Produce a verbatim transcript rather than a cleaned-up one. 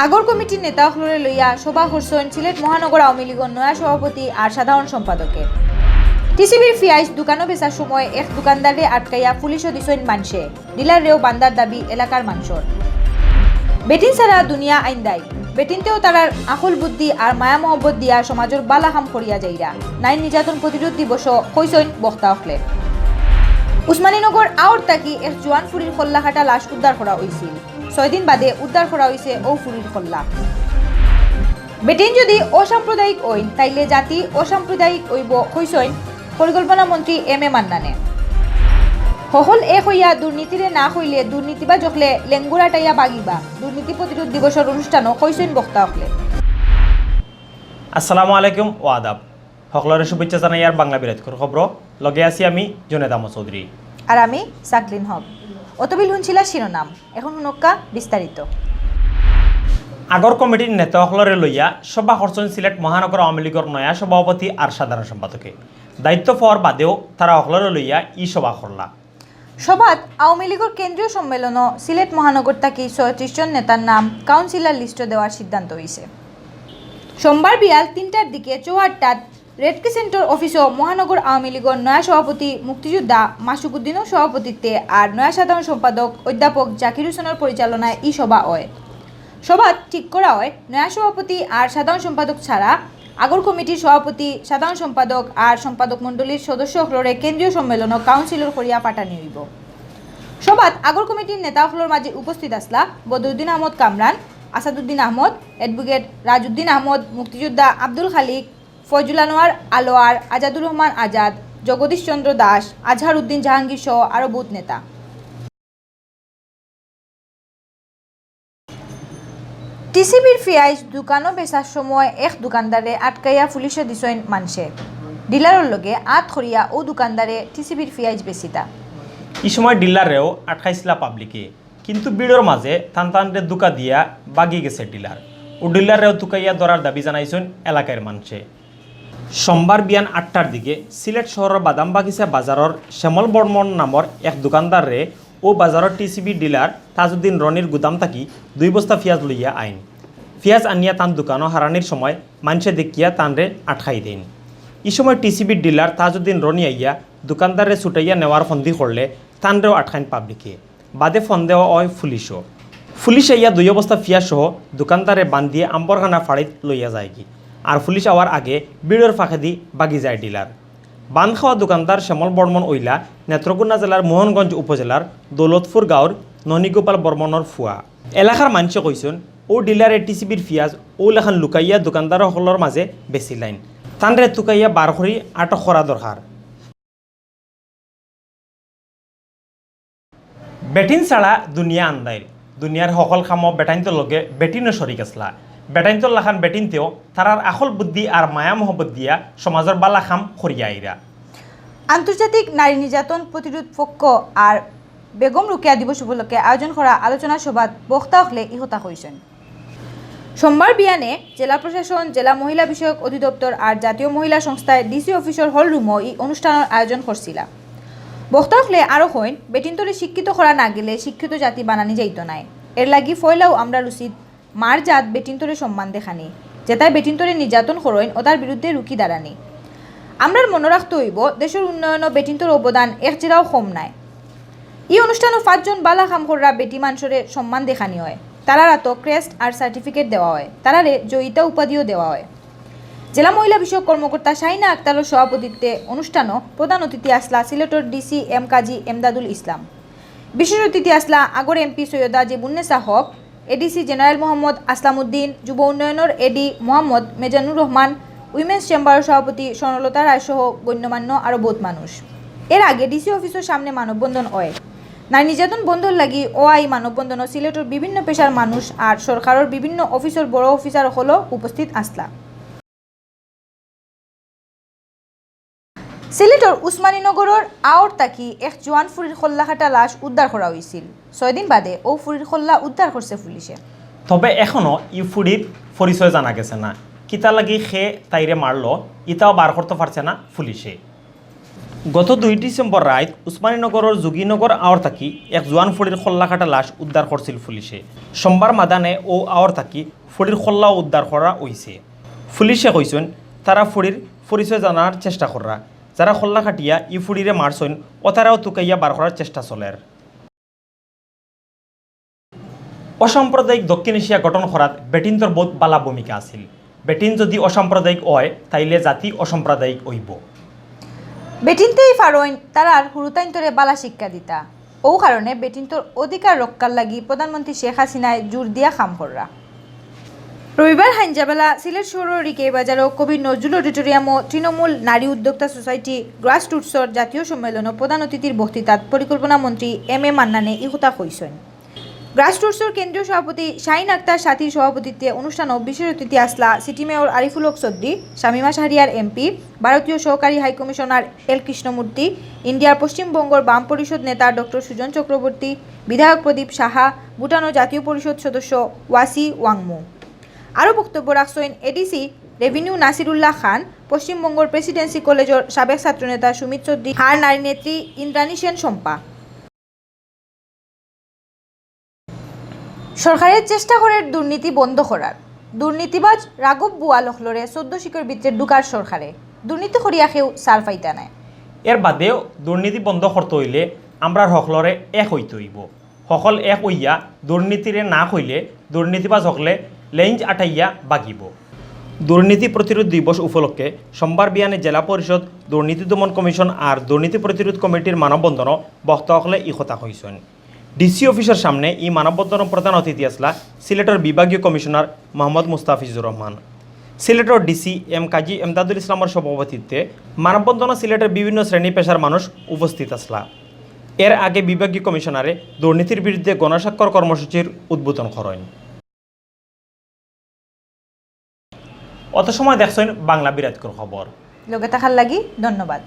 আগর কমিটির নেতা অকলরে লইয়া সভা করছইন সিলেট মহানগর আওয়ামী লীগর নয়া সভাপতি আর সাধারণ সম্পাদকে। টিসিবির পিয়াইজ দোকানো বেচার সময় এক দোকানদাররে আটকাইয়া পুলিশও দিছইন মানষে। ডিলাররেও বান্দার দাবি এলাকার মানষর। বেটিন ছাড়া দুনিয়া আইন্দাই। বেটিন্তেও তারার আকল বুদ্ধি আর মায়া মহব্বত দিয়া সমাজর বালা কাম করিয়া যাইরা। নারী নির্যাতন প্রতিরোধ দিবসও কইছইন বক্তা অকলে। উসমানীনগর আওর থাকি এক জোয়ান ফুরির কল্লা কাটা লাশ উদ্ধার করা অইছিল। ছয় দিন বাদে উদ্ধার করা অইছে অউ ফুরির কল্লা। বেটিন যদি অসাম্প্রদায়িক অইন, তাইলে জাতি অসাম্প্রদায়িক অইবো, কইছইন পরিকল্পনা মন্ত্রী এম এ মান্নানে। হকল এক অইয়া দুর্নীতিরে না কইলে দুর্নীতিবাজ অকলে লেঙ্গুর আটাইয়া বাগিবা, দুর্নীতি প্রতিরোধ দিবসর অনুষ্ঠানও কইছইন বক্তা অকলে। আসসালামু আলাইকুম ও আদাব। হকলরে শুভেচ্ছা জানাইয়ার বাংলা বিরাটকর খবর। লগে আছি আমি জুনেদ আহমদ চৌধুরী। আর আমি সাকলিন হক। অতবিল হুনছিলা শিরোনাম, এখন হুনক্কা বিস্তারিত। আগর কমিটির নেতা অকলরে লইয়া সভা করছইন সিলেট মহানগর আওয়ামী লীগর নয়া সভাপতি আর সাধারণ সম্পাদকে। দায়িত্ব পাওয়ার বাদেও তারা অকলরে লইয়া ই সভা করলা। সভাত আওয়ামী লীগর কেন্দ্রীয় সম্মেলনও সিলেট মহানগর থাকি ছয়ত্রিশ জন নেতার নাম কাউন্সিলর লিস্টো দেওয়ার সিদ্ধান্ত অইছে। সোমবার বিয়াল তিনটার দিকে চৌহাট্টাত রেড ক্রিসেন্টর অফিসও মহানগর আওয়ামী লীগর নয়া সভাপতি মুক্তিযোদ্ধা মাসুক উদ্দিনর সভাপতিত্বে আর নয়া সাধারণ সম্পাদক অধ্যাপক জাকির হোসেনর পরিচালনায় ই সভা অয়। সভাত ঠিক করা অয়, নয়া সভাপতি আর সাধারণ সম্পাদক ছাড়া আগর কমিটির সভাপতি, সাধারণ সম্পাদক আর সম্পাদক মণ্ডলীর সদস্য অকলরে কেন্দ্রীয় সম্মেলনও কাউন্সিলর করিয়া পাঠানি অইবো। সভাত আগর কমিটির নেতা অকলর মাঝে উপস্থিত আছলা বদরুদ্দিন আহমদ কামরান, আসাদুদ্দিন আহমদ, অ্যাডভোকেট রাজউদ্দিন আহমদ, মুক্তিযোদ্ধা আব্দুল খালিক, ফয়জুল আনোয়ার আলোয়ার, আজাদুর রহমান আজাদ, জগদীশ চন্দ্র দাস, আজহার উদ্দিন জাহাঙ্গীর সহ আরো বউত নেতা। টিসিবির পিয়াইজ দোকানো বেচার সময় এক দোকানদারে আটকাইয়া পুলিশে দিছইন মানষে। ডিলারর লগে আত করিয়া অউ দোকানদারে টিসিবির পিয়াইজ বেচিতা। ই সময় ডিলারেও আটকাইছিলা পাবলিকে, কিন্তু ভিড়র মাঝে তান তানরে ধুকা দিয়া বাগি গেছে ডিলার। অউ ডিলারেও তুকাইয়া ধরার দাবি জানাইছইন এলাকার মানষে। সোমবার বিয়ান আটটার দিকে সিলেট শহরর বাদামবাগিচা বাজারর শ্যামল বর্মন নামর এক দোকানদাররে অউ বাজারর টিসিবি ডিলার তাজউদ্দিন রনির গুদাম থাকি দুই বস্তা পিয়াজ লইয়া আইন। পিয়াজ আনিয়া তান দোকানো হারানির সময় মানষে দেখিয়া তানরে আটকাই দেইন। ই সময় টিসিবির ডিলার তাজউদ্দিন রনি আইয়া দোকানদাররে ছুটাইয়া নেওয়ার ফন্দি করলে তানরেও আটকাইন পাবলিকে। বাদে ফোন দেওয়া অয় পুলিশও। পুলিশ আইয়া দুই বস্তা পিয়াজ সহ দোকানদাররে বান্ধিয়া আম্বরখানা ফাড়িত লইয়া যায়গি। আর পুলিশ আওয়ার আগে ভিড়র ফাঁকেদি বাগি যায় ডিলার। বান খাওয়া দোকানদার শ্যামল বর্মন অইলা নেত্রকোনা জেলার মোহনগঞ্জ উপজেলার দৌলতপুর গাঁওর ননীগোপাল বর্মনর ফুয়া। এলাকার মানষে কইছইন, অউ ডিলারে টিসিবির পিয়াজ অউ লাখান লুকাইয়া দোকানদার অকলর মাঝে বেচিলাইন। তানরে তুকাইয়া বার করি আটক করা দরকার। বেটিন ছাড়া দুনিয়া আন্দাইর। দুনিয়ার হকল কামো বেটাইন্তর লগে বেটিনও শরিক আছলা। বেটাইন্তর লাখান বেটিন্তেও তারার আকল বুদ্ধি আর মায়া মহব্বত দিয়া সমাজর বালা কাম করিয়া আইরা। আন্তর্জাতিক নারী নির্যাতন প্রতিরোধ পক্ষ আর বেগম রোকেয়া দিবস উপলক্ষে আয়োজন করা আলোচনা সভাত বক্তা অকলে ই কথা কইছইন। সোমবার বিয়ানে জেলা প্রশাসন, জেলা মহিলা বিষয়ক অধিদপ্তর আর জাতীয় মহিলা সংস্থায় ডিসি অফিসর হল রুমো ই অনুষ্ঠানর আয়োজন করছিলা। বক্তা অকলে আরো কইন, বেটিন্তরে শিক্ষিত করা না গেলে শিক্ষিত জাতি বানানি যাইতো নায়। এর লাগি ফয়লাউ আমরার উচিত মার জাত বেটিন্তরে সম্মান দেখানি, যেতায় বেটিন্তরে নির্যাতন করইন অতার বিরুদ্ধে রুখি দাঁড়ানি। আমরার মনো রাখতো অইবো, দেশর উন্নয়নো বেটিন্তর অবদান এক জিরাও কম নায়। ই অনুষ্ঠানো পাঁচজন বালা কাম কররা বেটি মানষরে সম্মান দেখানি অয়। তারার আতো ক্রেস্ট আর সার্টিফিকেট দেওয়া অয়। তারারে জয়িতা উপাধিও দেওয়া অয়। জেলা মহিলা বিষয়ক কর্মকর্তা শাহিনা আক্তারর সভাপতিত্বে অনুষ্ঠানো প্রধান অতিথি আছলা সিলেটর ডিসি এম কাজী এমদাদুল ইসলাম। বিশেষ অতিথি আছলা আগর এমপি সৈয়দা জেবুন্নেসা হক, এডিসি জেনারেল মোহাম্মদ আসলাম উদ্দিন, যুব উন্নয়নর এডি মোহাম্মদ মেজানুর রহমান, উইমেন্স চেম্বারর সভাপতি স্বর্ণলতা রায় সহ গণ্যমান্য আরো বউত মানুষ। এর আগে ডিসি অফিসর সামনে মানববন্ধন অয়। নারী নির্যাতন বন্ধর লাগি অওয়া ই মানববন্ধনো সিলেটর বিভিন্ন পেশার মানুষ আর সরকারর বিভিন্ন অফিসর বড় অফিসার অকলও উপস্থিত আছলা। সিলেটর উসমানীনগরর আওর তাকি এক জোয়ান ফুরির কল্লাকাটা লাশ উদ্ধার করা অইছিল। ছয় দিন বাদে অউ ফুরির কল্লা উদ্ধার করছে পুলিশে। তবে এখনো ই ফুরির পরিচয় জানা গেছে না। কিতা লাগি কে তাইরে মারলো, ইতাও বার করতো পারছে না পুলিশে। গত দুই ডিসেম্বর রাইত উসমানীনগরর যোগীনগর আওর থাকি এক জোয়ান ফুড়ির খল্লা কাটা লাশ উদ্ধার করছিল পুলিশে। সোমবার মাদানে অউ আওর থাকি ফুড়ির খল্লাও উদ্ধার করা অইছে। পুলিশে কইছইন, তারা ফুড়ির পরিচয় জানার চেষ্টা কররা। যারা খল্লা কাটিয়া ই ফুড়িরে মারছইন, অতারাও তুকাইয়া বার করার চেষ্টা চলের। অসাম্প্রদায়িক দক্ষিণ এশিয়া গঠন করাত বেটিন্তর বউত বালা ভূমিকা আছিল। বেটিন যুদি অসাম্প্রদায়িক অয়, তাইলে জাতি অসাম্প্রদায়িক অইবো। বেটিন্তেই পারইন তারার হুরুতাইন্তরে বালা শিক্ষা দিতা। অউ কারণে বেটিন্তর অধিকার রক্ষার লাগি প্রধানমন্ত্রী শেখ হাসিনায় জোর দিয়া কাম কররা। রবিবার হাইঞ্জাবেলা সিলেট শহরর রিকেই বাজারো কবি নজরুল অডিটোরিয়ামো তৃণমূল নারী উদ্যোক্তা সোসাইটি গ্রাসরুটসর জাতীয় সম্মেলনো প্রধান অতিথির বক্তৃতাত পরিকল্পনা মন্ত্রী এম এ মান্নানে ই কথা কইছইন। গ্রাসরুটসর কেন্দ্রীয় সভাপতি শাহিন আক্তার সাথীর সভাপতিত্বে অনুষ্ঠানো বিশেষ অতিথি আছলা সিটি মেয়র আরিফুল হক চৌধুরী, শামীমা শাহরিয়ার এমপি, ভারতীয় সহকারী হাইকমিশনার এল কৃষ্ণমূর্তি, ইন্ডিয়ার পশ্চিমবঙ্গর বাম পরিষদ নেতা ডক্টর সুজন চক্রবর্তী, বিধায়ক প্রদীপ সাহা, ভুটানর জাতীয় পরিষদ সদস্য ওয়াসি ওয়াংমু। আরও বক্তব্য রাখছইন এডিসি রেভিনিউ নাসিরুল্লাহ খান, পশ্চিমবঙ্গর প্রেসিডেন্সি কলেজর সাবেক ছাত্রনেতা সুমিত চৌধুরী, হার নারী নেত্রী ইন্দ্রাণী সেন শম্পা। সরকারে চেষ্টা করের দুর্নীতি বন্ধ করার। দুর্নীতিবাজ রাঘব বোয়াল অকলরে চৌদ্দ শিকর ভিতরে ঢুকার সরকারে। দুর্নীতি করিয়া কেউ ছাড় পাইতা নায়। এর বাদেও দুর্নীতি বন্ধ করতে অইলে আমরার হকলরে এক অইতে অইবো। হকল এক অইয়া দুর্নীতিরে না কইলে দুর্নীতিবাজ হকলে লেঞ্জ আটাইয়া ভাগিবো। দুর্নীতি প্রতিরোধ দিবস উপলক্ষে সোমবার বিয়ানে জেলা পরিষদ, দুর্নীতি দমন কমিশন আর দুর্নীতি প্রতিরোধ কমিটির মানববন্ধনো বক্তা হকলে ই কথা কইছইন। ডিসি অফিসর সামনে ই মানববন্ধনো প্রধান অতিথি আছলা সিলেটর বিভাগীয় কমিশনার মোহাম্মদ মুস্তাফিজুর রহমান। সিলেটর ডিসি এম কাজী এমদাদুল ইসলামর সভাপতিত্বে মানববন্ধনো সিলেটর বিভিন্ন শ্রেণী পেশার মানুষ উপস্থিত আছলা। এর আগে বিভাগীয় কমিশনারে দুর্নীতির বিরুদ্ধে গণস্বাক্ষর কর্মসূচির উদ্বোধন করইন। অত সময় দেখছইন বাংলা বিরাটকর খবর। লগে থাকার লাগি ধন্যবাদ।